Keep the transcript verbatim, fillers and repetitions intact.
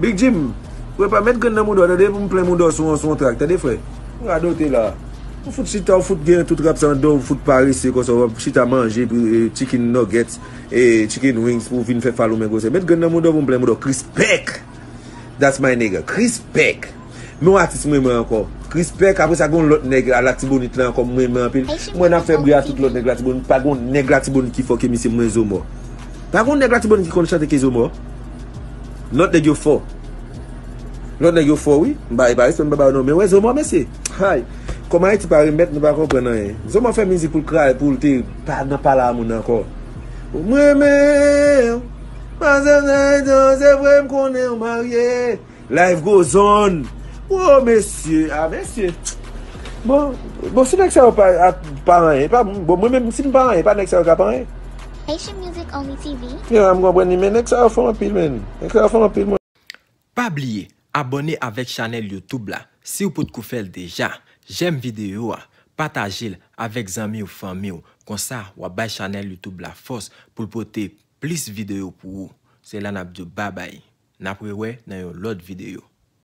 Big Jim, ou pa met grenn nan mouda w, tande, pou m plen mouda w sou, sou yon trak, tande, frè? Ou radote la. Ou fout chita, ou fout gen tout rap sa anndan, ou fout parese konsa, w ap chita manje, eh, chicken nuggets, eh, chicken wings, pou w vin fè falomen konsa. Met grenn nan mouda w pou m plen mouda w. Krispèk! That's my nigga. Krispèk! Men yon atis mwen renmen ankò. Krispèk, apre sa, gen yon lòt nèg a Latibonit la ankò, mwen renmen anpil. Mwen ap fè bri a tout lòt nèg Latibonit. Pa gen yon nèg Latibonit ki fò ke misye mwen Zomò. Pa gen yon nèg Latibonit ki konn chante ke Zomò. Lòt nèg yo fò. Lòt nèg yo fò, wi. M pa, e pa respè m pa ba yo non. Men wè Zomò, mesye. Hay. Kòman Ayiti pa remèt, nou pa konprann anyen. Zomò fè mizik pou l kraze, pou l te pa nan pale a moun ankò. Mwen menm, madanm nan se vre m konnen w marye. Life goes on. Wo, mesye. Ah, mesye. Bon, bon, si nèg sa yo pa, a, pa anyen, pa, bon, mwen menm, si m pa anyen, pa nèg sa yo ka pa anyen. Haitian Music Only T V. Yeah, m konprann li, men nèg sa yo fò anpil, men. Nèg sa yo fò anpil, mwen. Pa bliye abòne avèk chanèl YouTube la si w potko fè l deja. Jèm videyo a, pataje l avèk zanmi w, fanmi w. Konsa, w ap bay chanèl YouTube la fòs pou l pote plis videyo pou ou. Se la n ap di w babay. N ap rewè nan yon lòt videyo.